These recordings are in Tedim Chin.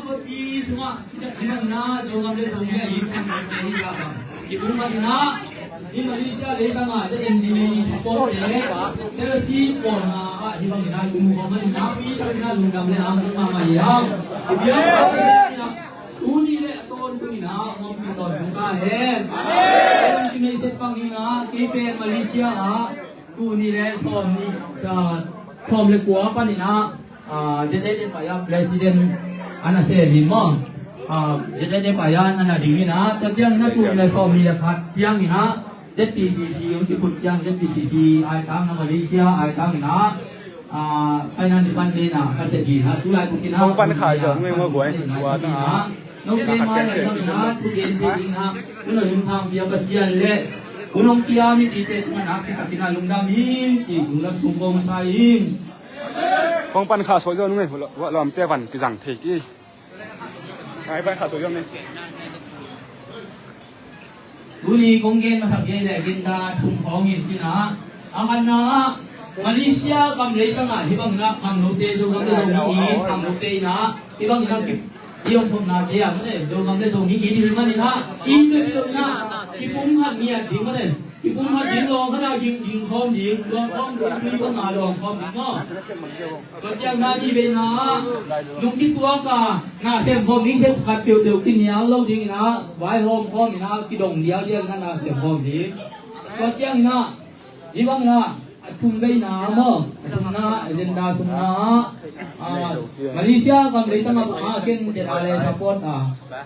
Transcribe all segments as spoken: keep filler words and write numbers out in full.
Khawpi sungah hih bangin ah Zogam le Zomi a inn khangnote hih zah bang kipumkhat in ah, hih Malaysia leitang ah ZND supportte telsi pawlna ah hih bangin ah kimu khawm manin ah nakpi takin ah lungdam le amzong mahmah hi hang. I biak tuni le a tawntung in ah hong ompih tawntung ta hen. Hong kimeisek pang in ah kei pen Malaysia ah tuni le sawm nih, ah, sawm le kua panin ah, ah, ZADF ah president a na sem in maw. Ah, ZADF ah a na ding in ah, tua ciangin ah tuni le sawm nih le khat ciangin ah ZPCC hong kiphut ciang, ZPCC aitang ah Malaysia aitang in ah, ah, finance department ah ka sep in ah, tulai tukin ah hong pan kha zaw ngai maw guai, tua ta ah. Note mai a zang in ah, thugen thei ding in ah, tun a lungkham bia Pasian le, tun hong pia mipite tungah nakpi takin ah lungdam ing, ci lungdam tung kong sa ing. Kong pan kha sawh zaw nung ei, lawmte van kizang thei ki. Ai pan kha sawh zaw nung ei. Tuni kong gen masak gei le gin da thum khawng in cin ah, a khatna ah Malaysia gam leitang ah hih bangin ah khangnote, Zogam le Zomi inn khangnote in ah hih bangin ah ki, i omkhopnate ah mate, Zogam le Zomi inn hih manin ah inn bek hi lo in ah kipumkhat ngiat ding mate, kipumkhat ding, lawng khat ah ding, ding khawm ding, lawng khawm ding, tui bang ah lawng khawm ding maw. Tua ciang na ni ve na, lungkituak a na sem khawm ding, sem khat peuhpeuh kinial lo ding in ah, vaihawm khawm in ah, kidong dialdial in ah na sem khawm ding. Tua ciang in ah, hih bang in ah, a thum vei na maw, a thumna, agenda thumna ah, ah, Malaysia gam leitang ah bang hang ken ZRA le support a,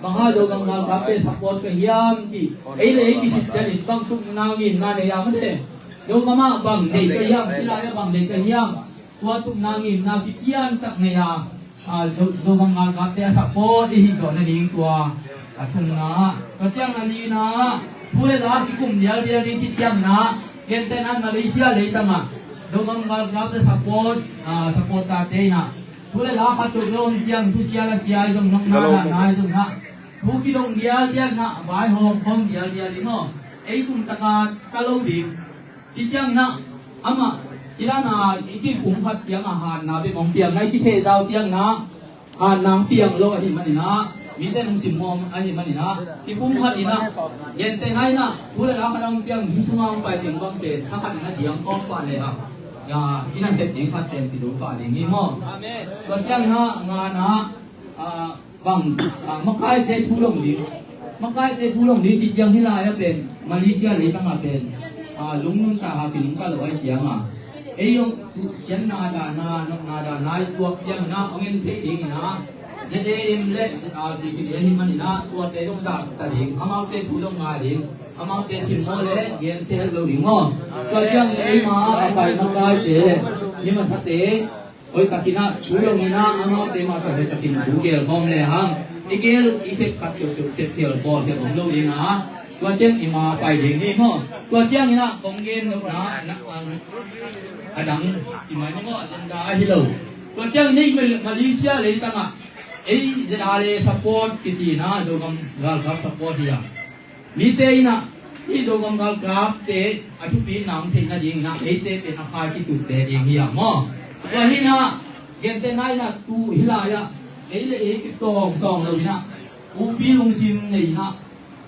bang hang Zogam galkapte support ka hiam cih, ei le ei kisik ciangin bang tupna ngimna nei a mate, Zogam ah bang nei ka hiam, hih lai ah bang nei ka hiam. Tua tupna ngimna kipian tak nei a, a, Zo-, Zogam galkapte a support i hih zawh nading tua a thumna. Tua ciang a lina, thu le la kikum dialdial ding cih ciangin ah, gentehna in Malaysia leitang ah Zogam galkapte support, a, support tate in ah, thu le la khat tuk lo ciang, thu sia la sia i zong, nopna dahna i zong in ah, thu kidong dialdial in ah, vaihawm khawm dialdial ding aw, ei kum taka ta lo ding. Hih ciangin ah, amah, i dan a, i kipumkhat ciang a hatna bek hong piang, na i kithehzau ciangin ah, hatna hong piang lo ahih manin ah, mite nung simmawh ahih manin ah, kipumkhat in ah, gentehna in ah, thu le la khat hong piang, hih sungah hong pai teng bang pen, kha khat in ah diang kawm pah leh ah, ya, i nasep ding khat pen kido pah ding hi maw. Tua ciangin ah, ngana, ah, bang, ah, makaite thu dong ding. Makaite thu dong ding cih ciang hih lai-ah pen, Malaysia leitang ah pen, ah, lungnuntak a kinungta lo ahih ciangin ah, ei hong siatna dahna, nopna dahna i tuak ciangin ah, hong en thei dingin ah, ZAM le ZRC kiti ahih manin ah, tuate dong dah ta ding, amaute thu dong ngai ding, amaute simmawh le gen thei lo ding maw. Tua ciang eima a pai makaite le, ni masate, hoih takin ah, thu dong in ah, amaute mah tawh hoih takin thu gel khawm le hang. I gel, i sep khat peuhpeuh, sep thial bawl thial om lo ding ah. Tua ciang i ma pai ding hi maw. Tua ciangin ah, kong gen nopna, na, ang, a dang, i mai ni maw, a dang da hi lo. Tua ciangin ah, i Mal-, Malaysia leitang ah, ei ZRA le support kiti in ah, Zogam galkap support hi a. Mite in ah, hih Zogam galkapte a thupina hong theih nadingin ah, eite pen a khai kitutte ding hi a maw. Tua hi in ah, gentehna in ah, tu hih lai-ah, ei le ei kitawngtawng lo in ah, ukpi lungsim nei in ah,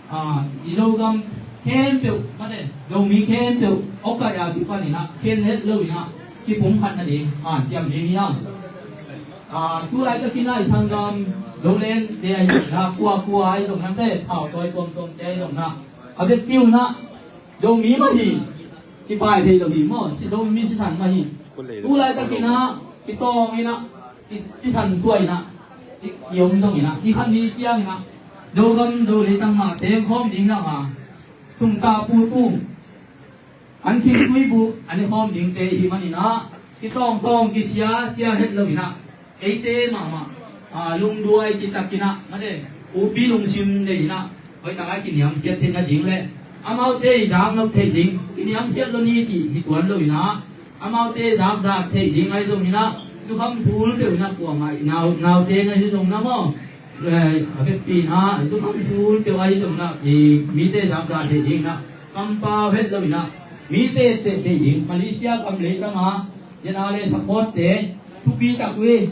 ah, i Zogam khempeuh, mate, Zomi khempeuh, awkaih a kipan in ah, khen het lo in ah, kipumkhat nading, hanciam ding hi a. Ah, tu laitakin ah i sanggam Zoland te ahi zongin ah, kuakua ahi zongin ah, te thau tawi tuamtuamte ahi zongin ah, a vekpi un ah, Zomi mah hi, kipai thei lo hi maw, si Zomi sisan mah hi. Tu laitakin ah, kitawng in ah, ki, sisan tuai in ah, ki, kiom dong in ah, ni khat ni ciangin ah, Zogam Zo leitang mah teng khawm ding in ah, sungta putu. An khingtui buk, an i khawm dingte i hih manin ah, kitawngtawng, kisia, sia het lo in ah, eite mahmah, ah, lungduai citakin ah, mate, ukpi lungsim nei in ah, hoih tak a i kiniamkhiat theih nading le, amaute i zaknop theih ding, kiniamkhiat lo ni cih hi tuan lo in ah, amaute zakzak theih ding ahi zongin ah, zukham thul peuh in ah, kuamah i nau, naute na hi zongin ah maw, eh, a vekpi in ah, zukham thul peuh ahi zongin ah, i mite zakzak theih ding in ah, kampau het lo in ah, mite etteh theih ding, Malaysia gam leitang ah, ZRA le supportte, thupi tak uh hi,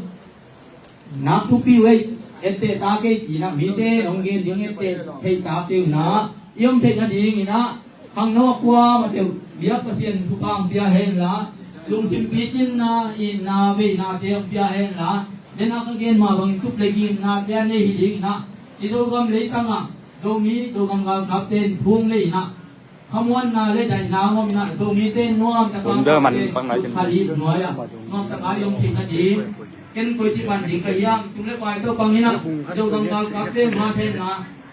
nak thupi uh hi, etteh ta kei ci-in ah, mite hong gen ding etteh theih ta kei uh in ah, i om theih nadingin ah, khangno a kuamah teuh biak Pasian thupha hong pia hen la, lungsim pikinna, itna, veinate hong pia hen la, den a ka gen mah bangin tup le gimnate a nei hi dingin ah, i Zogam leitang ah Zomi, Zogam galkapte in thu hong lei in ah, khamuanna le daihna hong om in ah, Zomite nuam taka, Thunder man pang nai, khalih nuai ah nuam taka i om theih nading, ken koici pan ding ka hiam, tung le pai tawh pang in ah, Zogam galkapte hong hat hen la,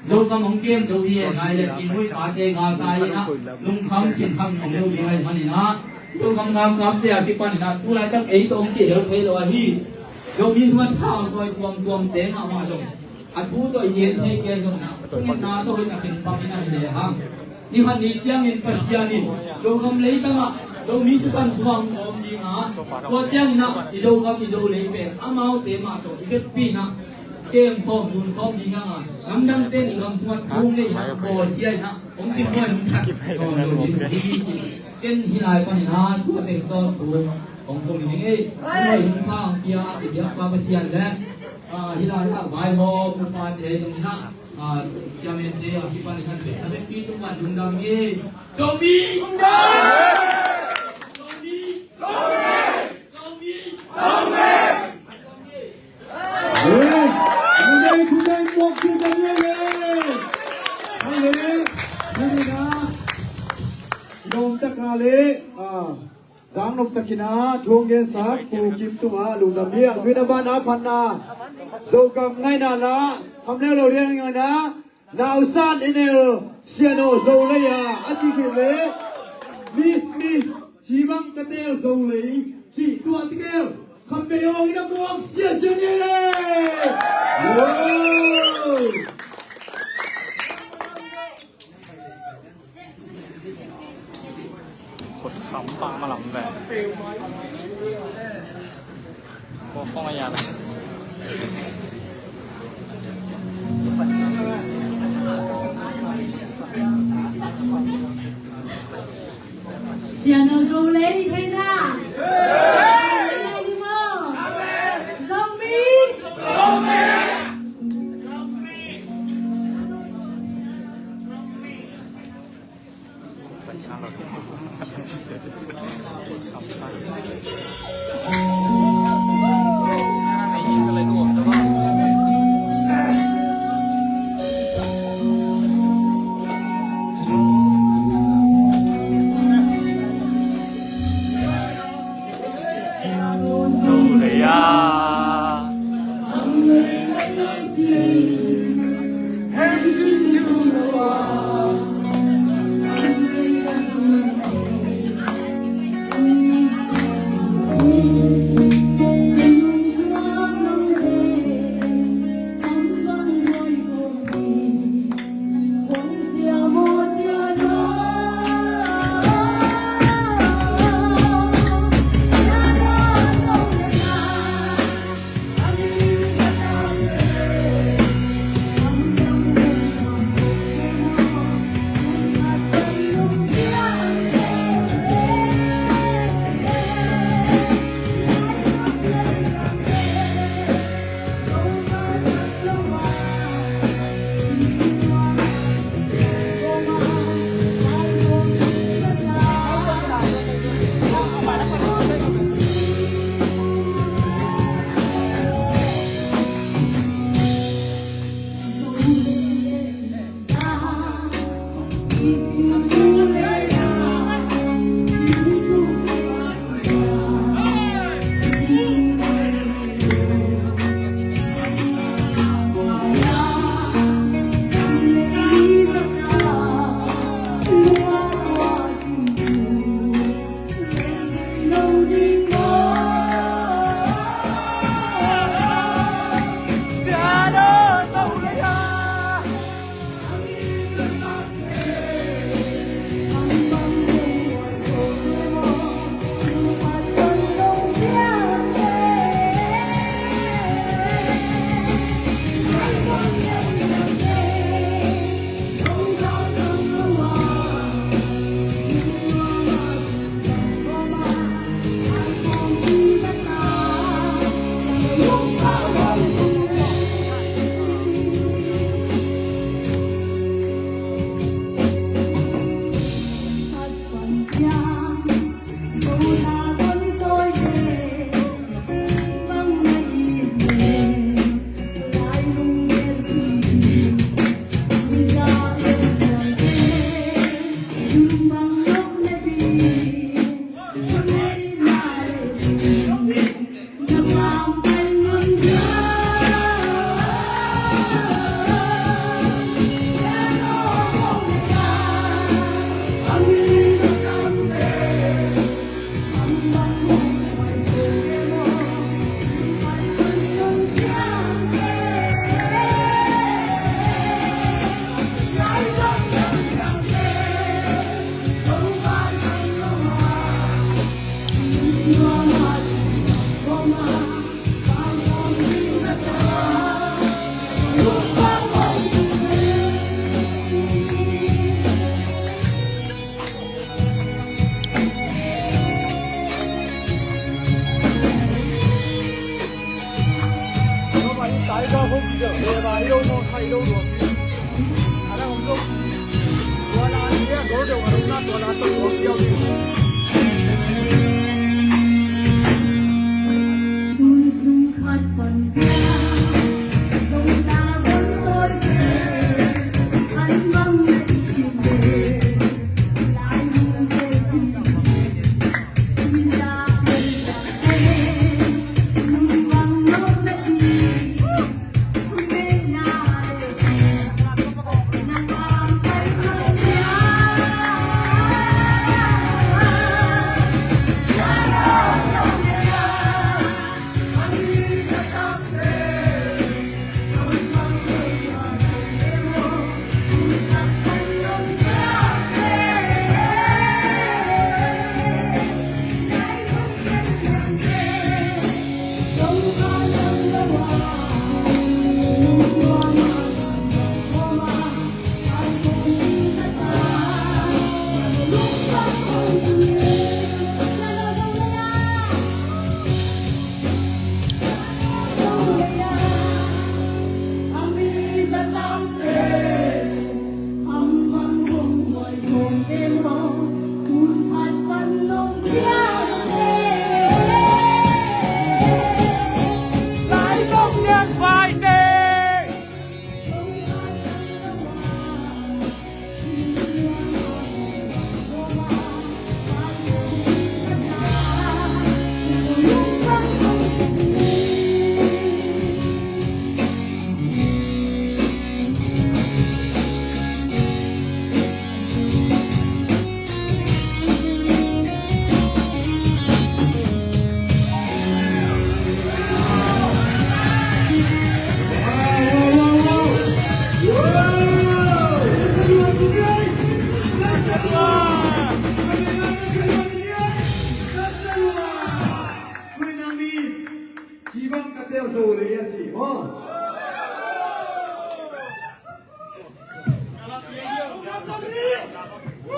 Zogam hong kem zo hi e, ngai le i nu i pate galkai in ah, lungkham sinkham hong lo ding ahih manin ah, Zogam galkapte a kipan in ah, tu laitak ei tawh hong kihel thei lo ahi Zomi sungah thautawi tuamtuamte mahmah zong, a thu tawh i gen thei kei zong in ah, tungin na tawh hoih takin pang in ah hi le hang. Ni khat ni ciangin Pasian in Zogam leitang ah Zomi sisan thu hong om ding a, tua ciangin ah i Zogam i Zolei pen amaute mah tawh i vekpi in ah, kem khawm, dun khawm ding a, namdangte in i gam sungah thu hong lei in ah, bawlsia in ah, hong simhuai nung khat khawm lo ding hi. Ken hih lai panin ah, tua teng tawh thu hong kong in ei, hong pha hong pia i biakpa Pasian le, ah, hih lai ah vaihawm upate zong in ah, ah, chairman te a kipan in ah, a vekpi tungah lungdam hi. Zomi! Zomi! Zomi! Zomi! Zomi! Lawm takin ah thu hong gensak Pu Kim tungah lungdam hi. A tuina banah phatna, Zogam ngaihna la sam leu lo rian ngaihna, Nausan Inel Siano Zolei a, a ci khit le Miss Miss Cibang Katel Zolei cih tuah tikel khatvei awng in a muang siasia ni le. Khut kham pa ma lam ve. Ko phong a ya ve. Siano Zolei ni thei na. Ni maw? Zomi.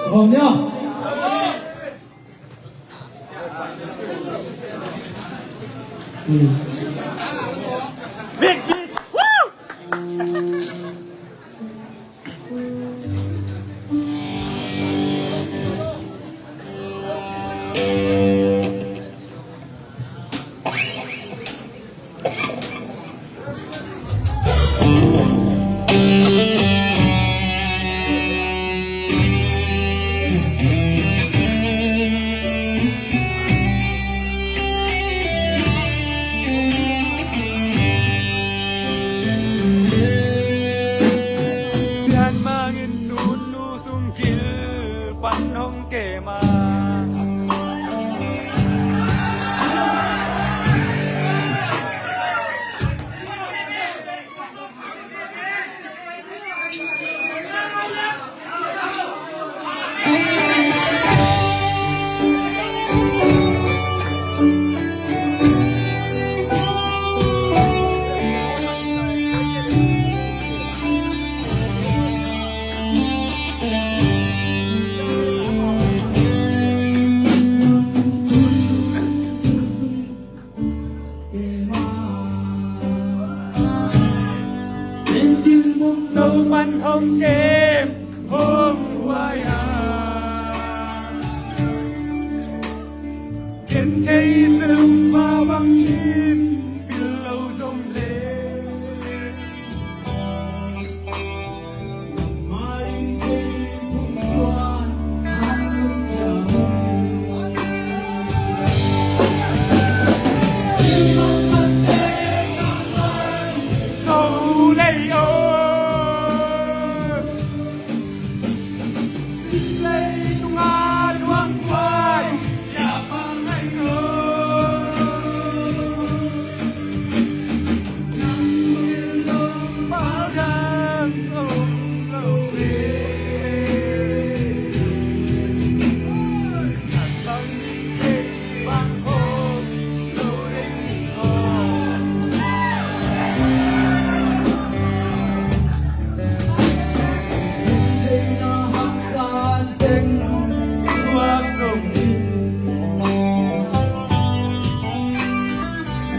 Hong ya. Sianmangin tunu sung gil pan hong kem a. Cincin buk no pan hong kem hong huai a. Ken thei selum va bangin pil lo zom le.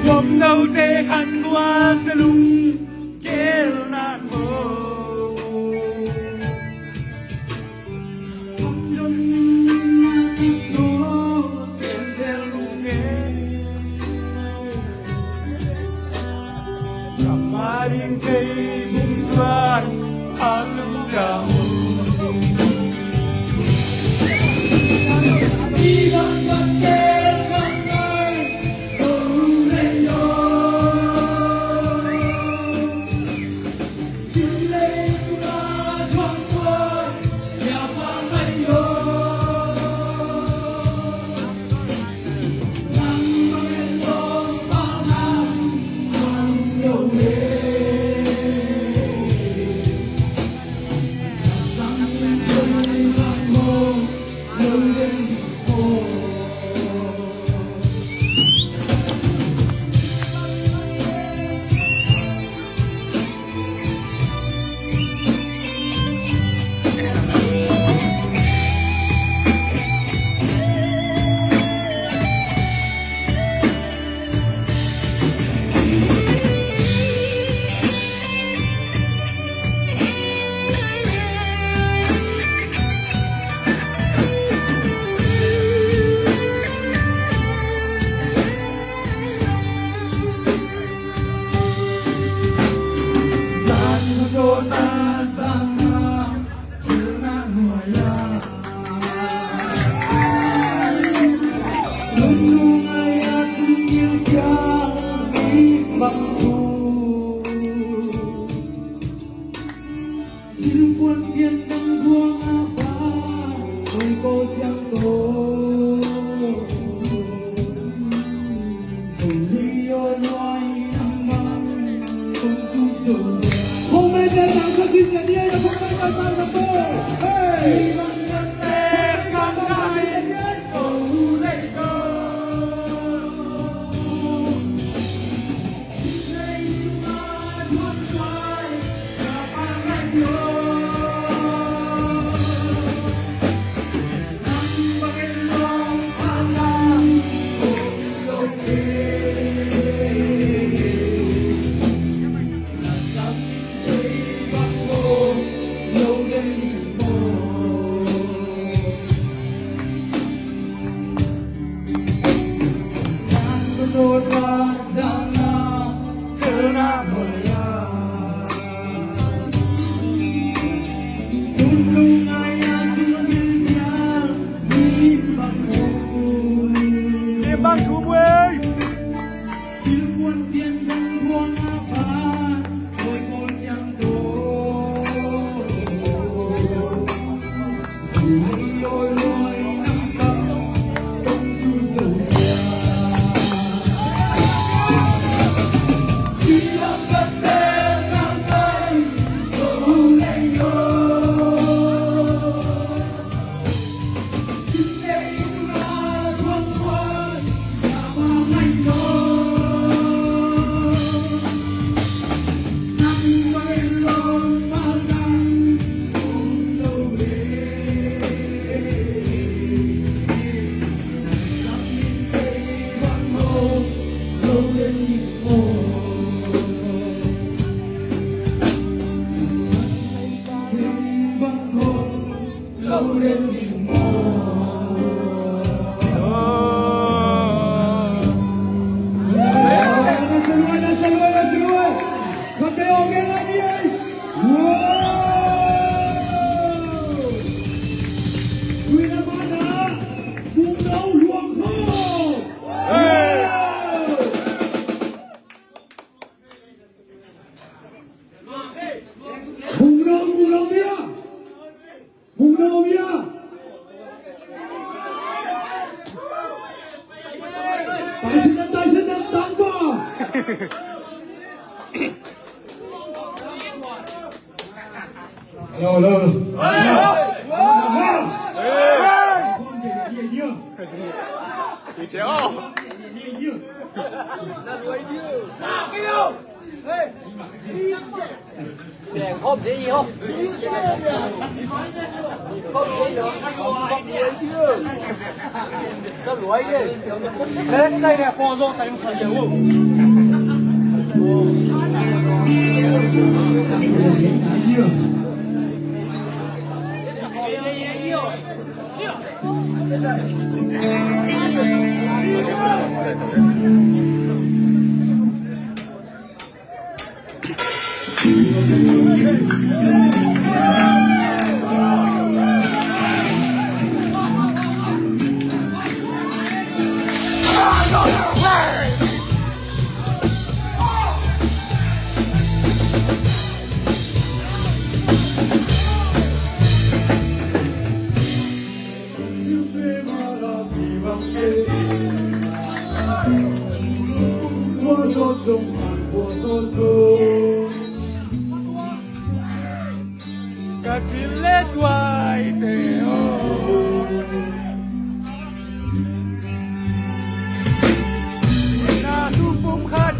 Ngom note khan khua selung kel nan bo. Bung no, bung no bia. Bung no bia. Tai seten, tai seten, tangba. Hello, hello. Ka cil le tuaite aw. Na sung pum khat.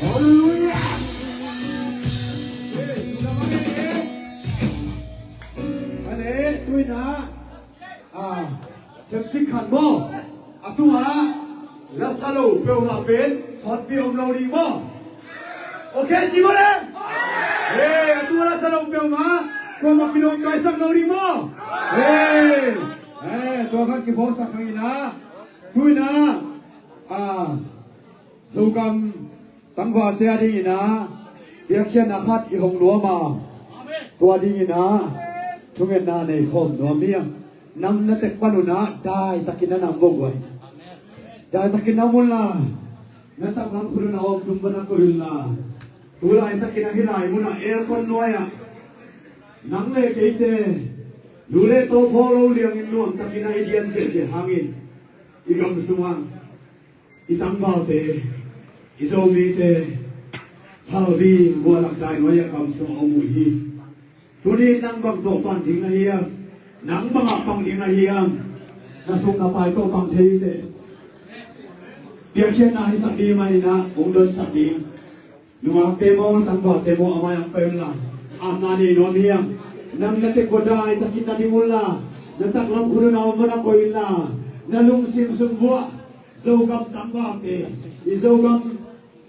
Halleluiah. Hey, tu na bang e. Ale, tu ina. Ah, semcik khan maw. A tua lasa lo peuhmah pen sawtpi om lo ding maw. Ok, ci maw le. Hey, a tua lasa lo peuhmah kuamah kilawm kaisak lo ding maw. Hey, eh, tua khat kiphawksak kha ina. Tu ina. Ah, Zogam tangvalte a dingin ah piakkhiatna khat i hong nuam a, tua dingin ah thungetna nei khawm nuam hi hang. Nang na tek pan un ah daitakin ah na om un la, na taklam khut un ah om tum pan ah koih un la. Tu laitakin ah hih lai mun ah aircon nuai ah nang le keite lu le to phaw lo liangin nuamtakin ah i dian ciahciah hangin i gam sungah i tangvalte, i Zomite phalbi guahlak dai nuai-ah gam sungah om uh hi. Tuni nang bang tawh pang ding na hiam? Nang bangah pang ding na hiam? Na sum na pai tawh pang thei teh. Piakkhiatna hisak ding mah inah hong donsak ding. Nungakte maw, tangvalte maw, a mai-ah pai un la, amna nei nuam hi hang. Nang na tek uh ah daitakin na ding un la, na taklam khut un ah om un ah koih un la, na lungsim sung vuah Zogam tangvalte, i Zogam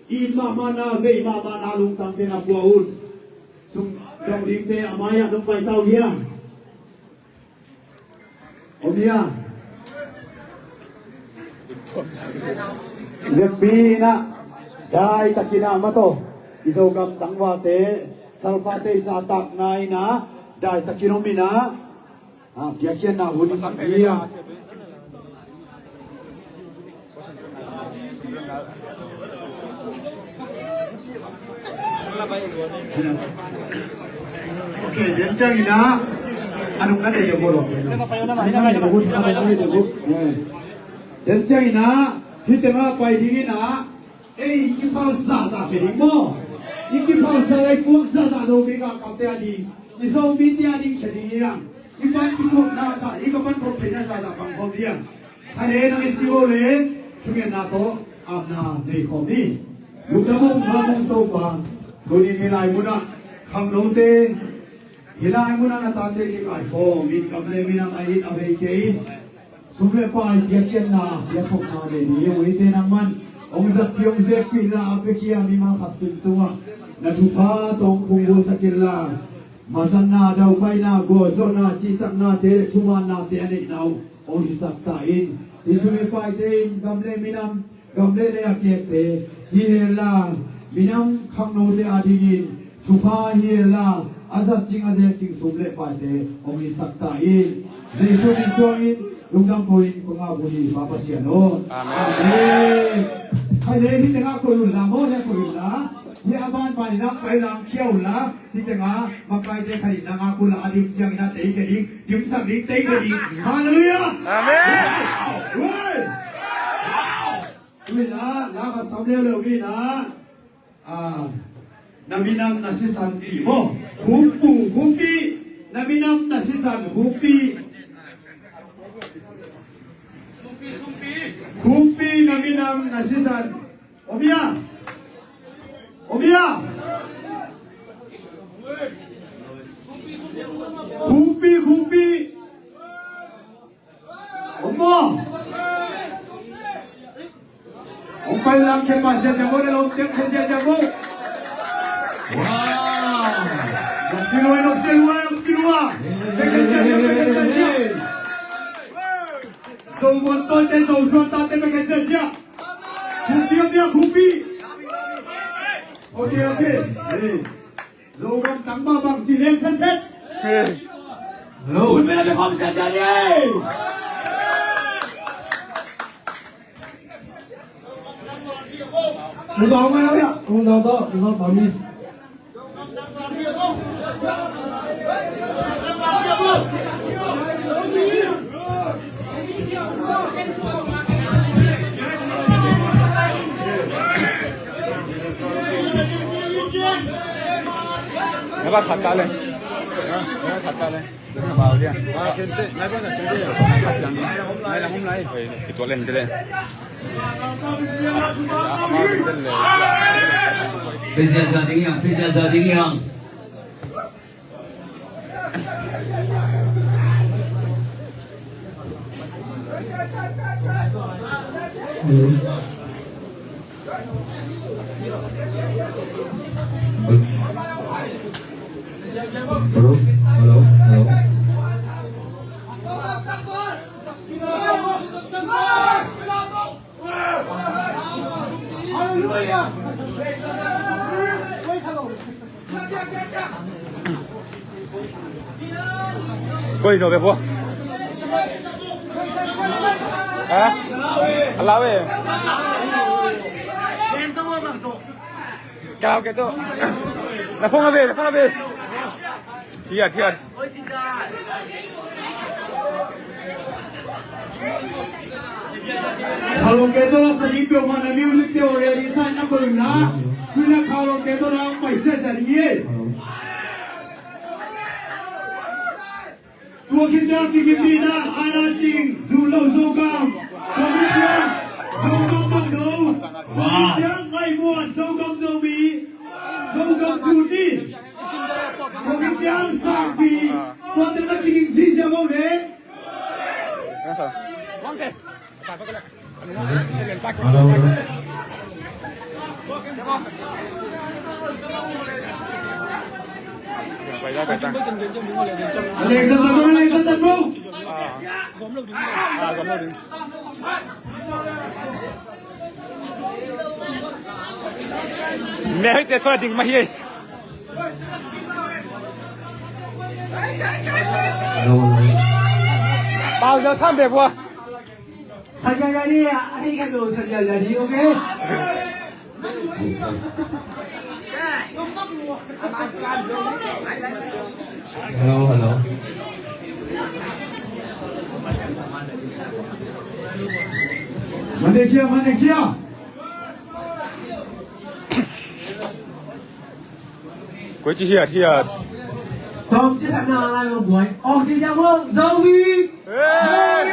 it mahmahna, veih mahmahna lungtangte na pua un. Sum dong dingte a mai-ah nong paita uh hiam? Om hia? Vekpi inah daitakin ah mataw, i Zogam tangvalte, salpate i zahtakna inah daitakin om inah, ah, piakkhiatna hun i sak hi hang. Ok, den ciangin ah, a nung na nei deuh maw lo. A nung na nei deuh maw, a nung na nei deuh maw. Eh. Den ciangin ah, hih tengah pai dingin ah, ei, i kiphal zahzah khia ding maw. I kiphal zah, i puak zahzah lo ding a, kamte a ding, i Zomite a ding khia ding hi hang. I pan kikhopna zah, i ka pan khop theihna zahzah pang khawm ding a. Kha le nang i si uh le, thungetna tawh apna nei khawm ni. Lungdam ung, lungdam ung Topa. Tuni hih lai munah khangnote, hih lai munah na tate kikaikhawm in, gam le minam a it a veite in sum le pai piakkhiatna, piakkhopna nei ni. Hih uh hite nangman hong zatpih hong zekpih la, a piakhia mimal khat sung tungah na thupha tawh hong phungvuhsak in la, mazanna, daupaina, gualzawhna, cihtaknate le thumaannate a neihna uh hong hisak ta in. Hih sum le paite in gam le minam, gam le lei a kekte hi hen la, minam khangnote a dingin thupha hi hen la, a zatcing a zekcing sum le paite hong hisak ta in. Jesu min suangin lungdam ko in, ko ngak uh hi, Pa Pasian aw. Amen. Amen. Khaile hih tengah koih un la maw, le koih un la. Hih a ban ban inah pai lang khia un la. Hih tengah makaite khat in na ngak un la, a dim ciangin ah teikhia ding, dimsak ding, teikhia ding. Halleluiah. Amen. Ui. Ui na, la khat sam leuleu mi na. Ah, na minam na sisan cih maw. Khumpu, khumpi, na minam na sisan, khumpi. Khumpi, na minam na sisan. Om hia? Om hia? Khumpi, khumpi. Om maw? Hong pai lam khe pa sia sia bo, le lom tem khe sia sia bo. Wow. Lom ci lua, lom ci lua, lom ci lua. Pe khe sia sia, pe khe sia sia. Zo mon toi te, zo suan ta te, pe khe sia sia. Khumpi, om hia, khumpi. Ok, ok. Hey. Zogam tangval bang ci leng setset. Hello. Hun mena be khom setset ye. Hong dau mai ya, hong dau to, hong dau promise. Nai ba khat ta le. Nai ba khat ta le. Ba khen te, nai ba na chang de. Nai la hom lai. Oi, ki to len te le. Ama len te le. Pizza za ding yang, pizza za ding yang. Hello? Hello? Hello? Koi no be bua. Ha? Alawe. Kau ke tu. Na phong abe, na phong abe. Hiat, hiat. Khaulong ke tu la sa ding peuhmah na music te already sign number na. Tuna khaulong ke tu la pai sia sa ding e. Tua khit ciang kigim ding na, Ana Cing, Zu Lo Zogam. Tua khit ciang Zogam Bang Do. Tua khit ciang Ngai Muan, Zogam Zomi. Zogam Zuni. Tua khit ciang Sangpi. Tua teng na kiging ziazia lo le. Hello, hello. Alex, alex, alex, alex, bro. Mehoi te so ding mah hi. Hello, hello. Pau Zau sam be bua. Saja jadi ya, ari kan lo saja jadi, oke? Hello, hello. Mane kia, mane kia. Koi ci hiat hiat. Kong ci phat na lai lo buai. Ong ci jang ong. Zomi. Hey.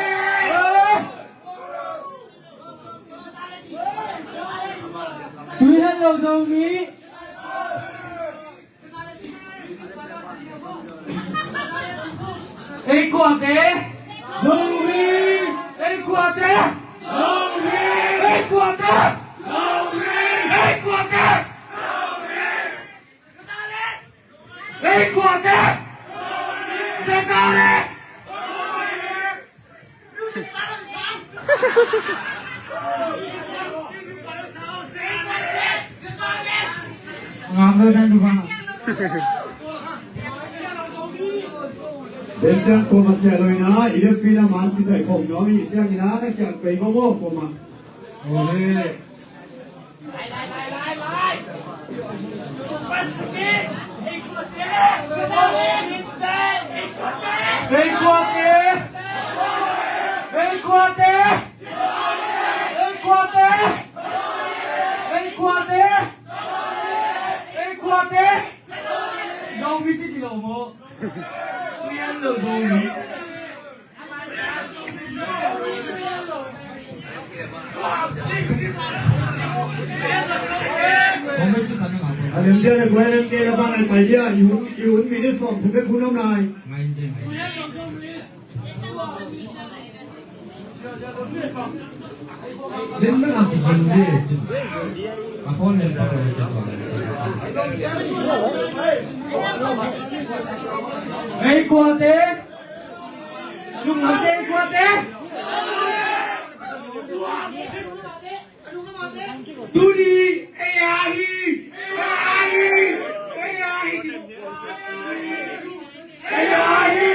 Tui hen lo Zomi. Ei kuate. Zomi. Ei kuate. Zomi. Ei kuate. Zomi. Ei kuate. Ei kuate. Sekare. Ngam lo dan duba. Benjang ko makia lo ina, ida pina man kita ko no mi kia ina na kia pe mo mo ko ma. Ole. Ei kuate! Ei kuate! Ei kuate! Ei kuate! Ei kuate! Zomi si kilo mo. Kuyan lo Zomi. A lem dia le guai lem dia le bang ai pai dia, i hun, i hun mi ne sawm phung bek hun om lai. Len bek a kigin dia cin. A phone len bek a kigin. Ei kuate. Lungdam te, kuate. Tuni, ei ahi, ei ahi, ei ahi, ei ahi.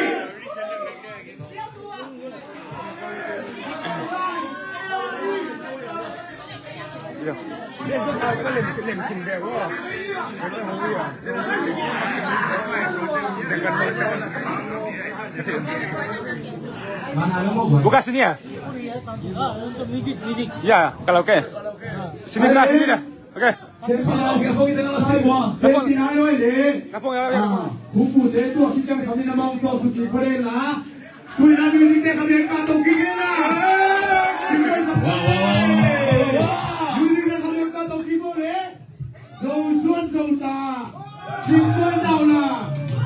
Buka sini ya? Ya, kalau oke. Sini, sini, sini dah. Oke. Kapong, kapong, ya, ya. Ah, hupu te tu, kita sama-sama untuk suki pare na. Tui na music te kami ka to ki na. Wow, wow, wow. Music te kami ka to ki pare. Zo suan Zong ta. Chin Tuan Dau la.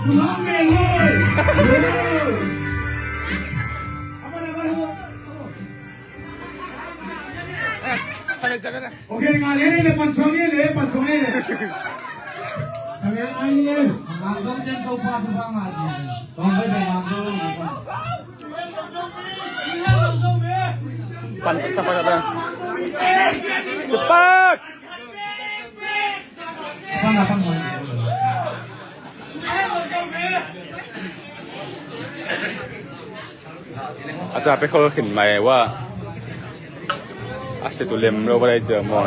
Tulang Mel Hoi. Ok, ngah lian le, pan suang lian le, pan suang lian le. Sang lian ai lian. Ngah zong ten ko pa tu ba ngah si. Bang ko de ngah zong. Pan sa pa ba. Cepat. A ta pe khol khin mai wa. A se tu lem lo ba dai jia mo.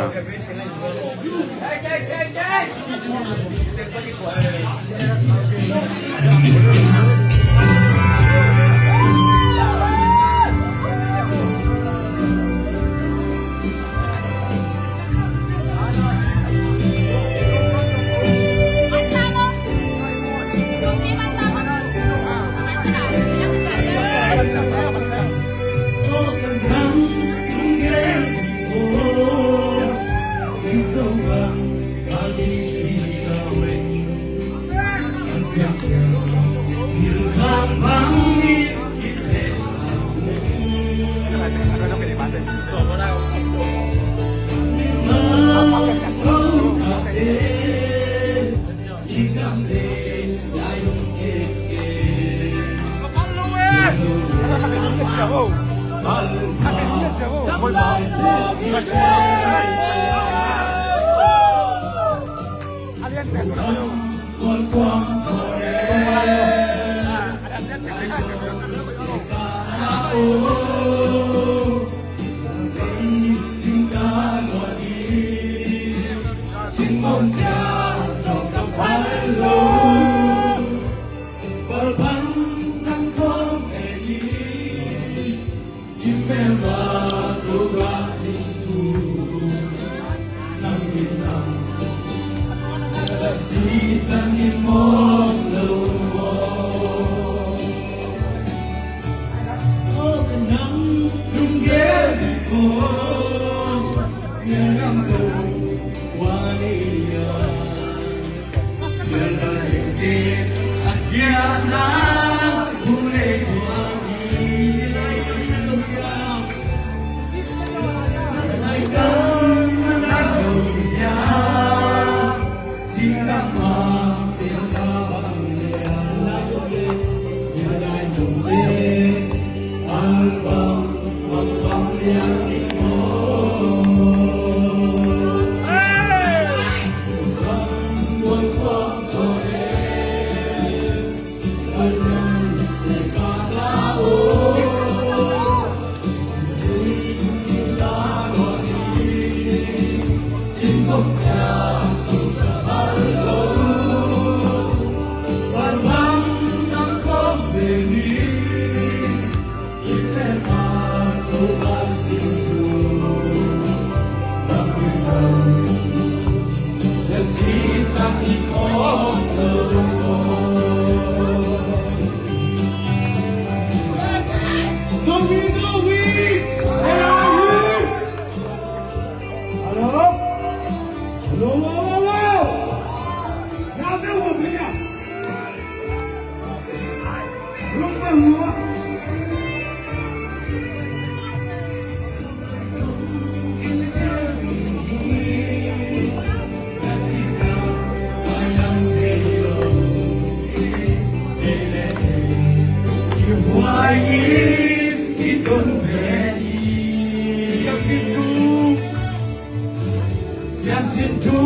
Siangtho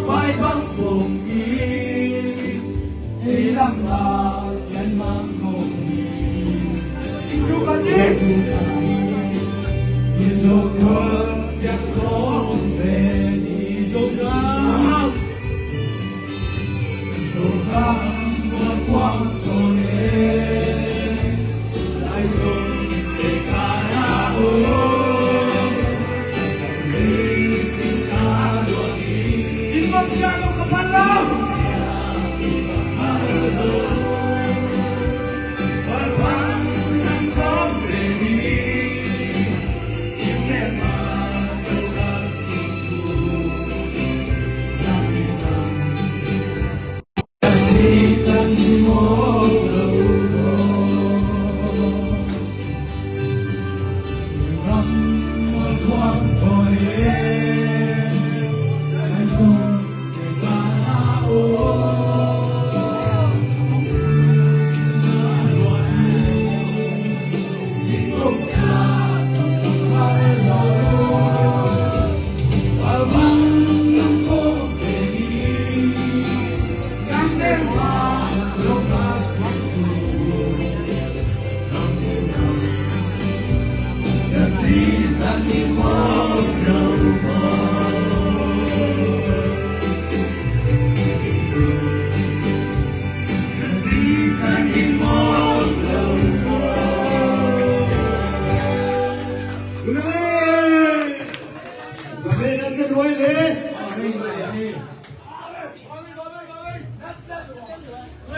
pai bang kong i, ei lam a sian bang kong i. Siangtho ka ci. I zo kong siang kong pen i zo kong.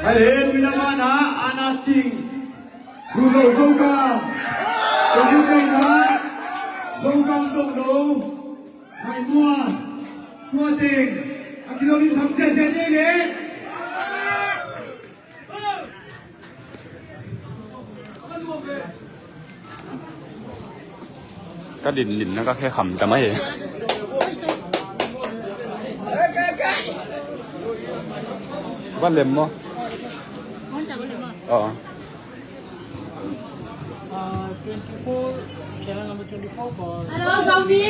Hei, tuina mana ana cing. Zunglo Zogam. Tuni tuina Zogam Zunglo. Hai mua. Tua teng. A kilo ni sam sia sia ni le. Ka din din na ka khe kham ta mai. Ba lem mo. Aa. Uh, twenty-four, channel number twenty-four for Hello, Zomi.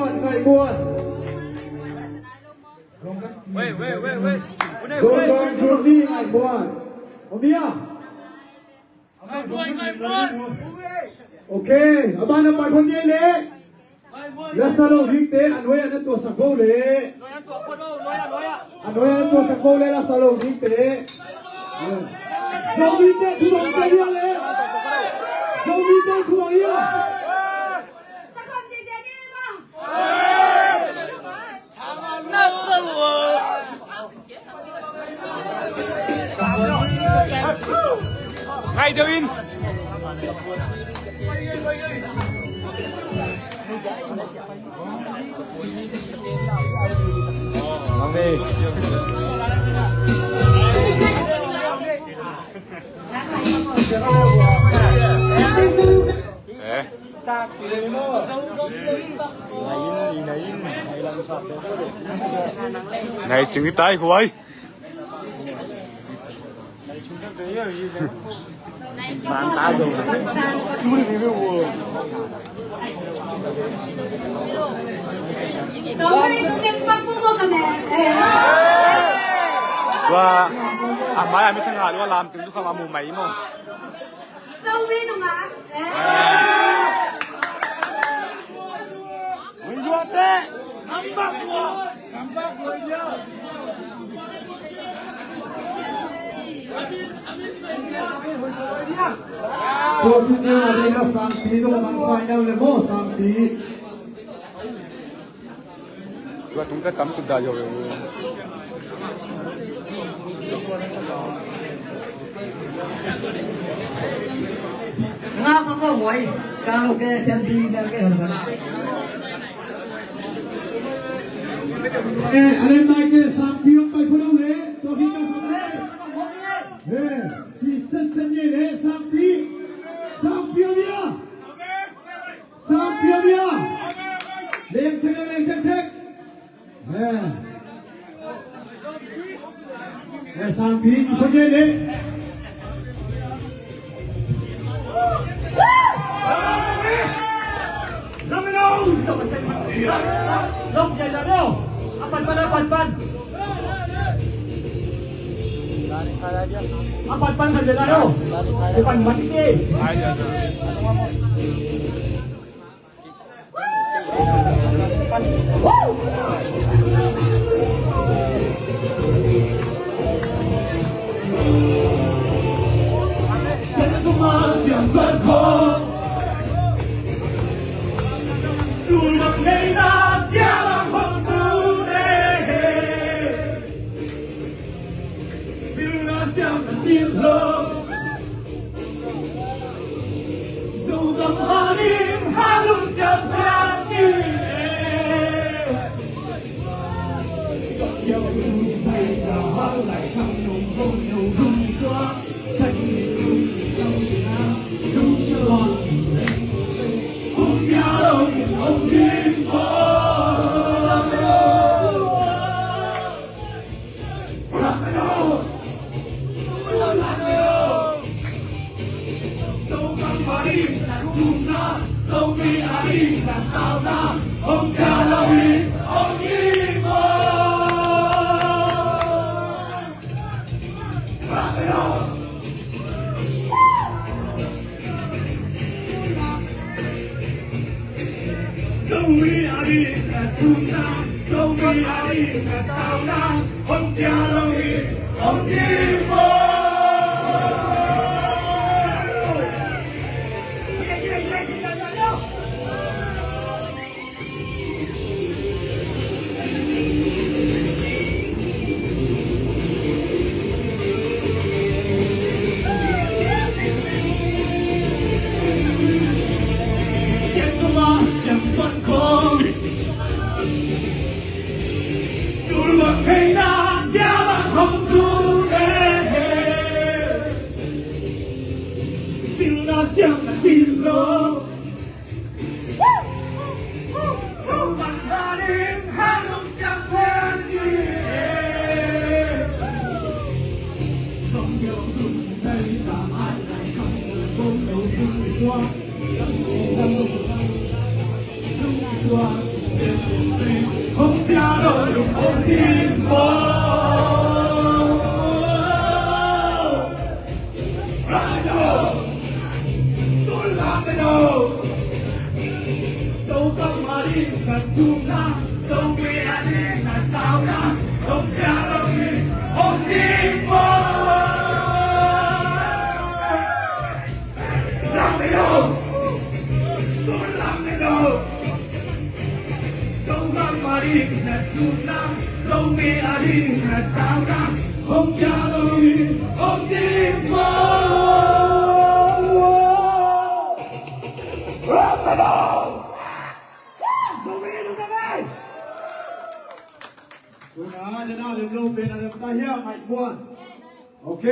Muan, Ngai Muan. Wait, wait, wait, wait. Zong Zong Jun Ni, Ngai Muan. Om hia? Ok, a ban a pai phot ngei leh. La sa lo dingte, a nuai a na tuahsak bo leh. A nuai a na tuahsak bo leh, la sa lo dingte. Zomite thu bang te hia leh. Zomite thu bang hia. Ngai deuh in. Eh. Nai cing tai huai. Tua a mai a mi thang a lua lam ting tu kham a mu mai maw. Zomi nungak. Ui, luate. Nampak dua. Nampak dua dia. Tua tu cia a ding a sangpi zong a mang sai neu le maw sangpi. Tua tung ka tam tuk dah yo. Nga ka ko wai ka lo ke sian pi na ke hon. Eh, ale mai ke sangpi ong pai ko lo le. Tua hi ka sangpi. Eh, ki sen sen ye le sangpi. Sangpi ong ya. Sangpi a bia. Leng thek, leng thek, thek. Eh. Eh, sangpi, ki phot ngei le. Apat pan, apat pan. Apat pan kan bela lo. Apat pan ni. Tuna, lena lem lo pen a lem ta hia, ngaih muan. Ok.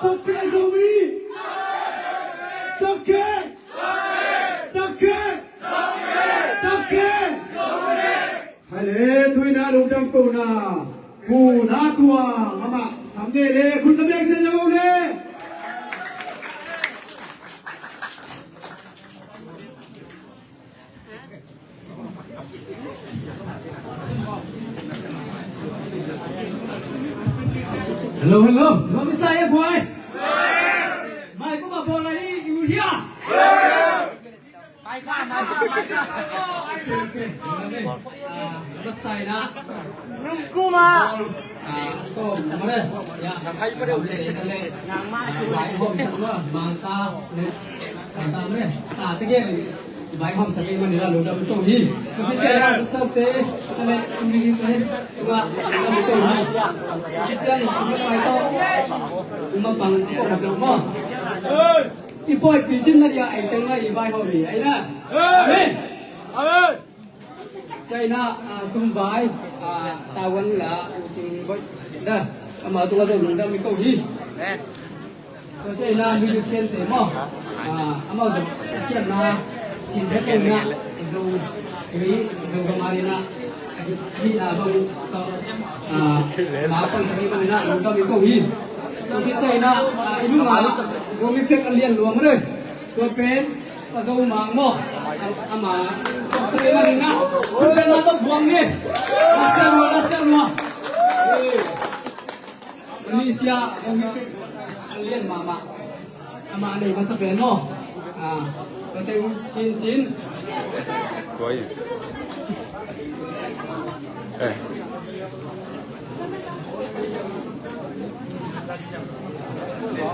Takke Zomi! Takke! Takke! Takke! Hai le, tuina lungdam kohna, kohna tua mama sam ne le, khut na biak zen le. Hello, hello. Mami sa ya buai. Mai ko ma bola hi, you here? Mai ka, mai ka, mai ka. Okay, okay. Ah, masa na. Nung kuma. Ah, to, mare. Ya. Nang kai mare. Nang ma. Mai ko ma, mangta. Mangta mare. Ah, tegel. Vai hom sa kei man nila lungdam to hi. Kici a sa te, tale umi te, tua lungdam to hi. Kici a lungdam to hi. Uma pang ko na to mo. I poi pi cin na dia ai teng na i vai hom hi. Ai na. Amen. Amen. China, ah, sum vai, ah, tawan la, u cing boi. Da, ama tu la to lungdam to hi. Amen. Tua ciang ina music siamte maw, ah, amau zong a siamna sin vet lo ina, Zo, mi Zo gam a ina, hihna bang tawh, ah, na pangsak ahih manin ah lungdam hi ko hi. Tua khit ciang ina, ah, i nung ah Zomi Flag a lian luang a doi. Tua pen Pa Zo Mang maw, ama pangsak ahih manin ah, hun pen na tawh buang hi. Na siam lua, na siam lua. Malaysia, Zomi Flag a lian mahmah. Amah nei masa pen maw. Ah, pateng kincin. Koi. Eh.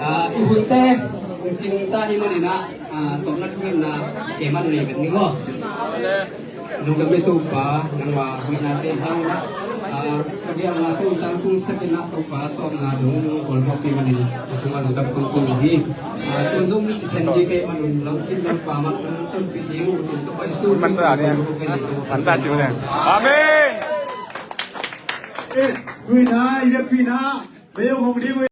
Ah, i hunte, kincin ta hi manin ah, ah, tawpna thu in ah, keman nei vet ni maw. Lungdam ei Topa, nangma huhna te hang, ah, ka biakna tungtang tungsak in ah Topa tawpna dong kol zawk kei manin, a tungah lungdam kongkong hi. Ah, tun zong mi kikhen hi kei manun, lau kim lau pa mah, tun pi hi uh, tun Topa Jesu. Masa ni. Masa ni. Amen. Eh, kuina, ya kuina, beo hong di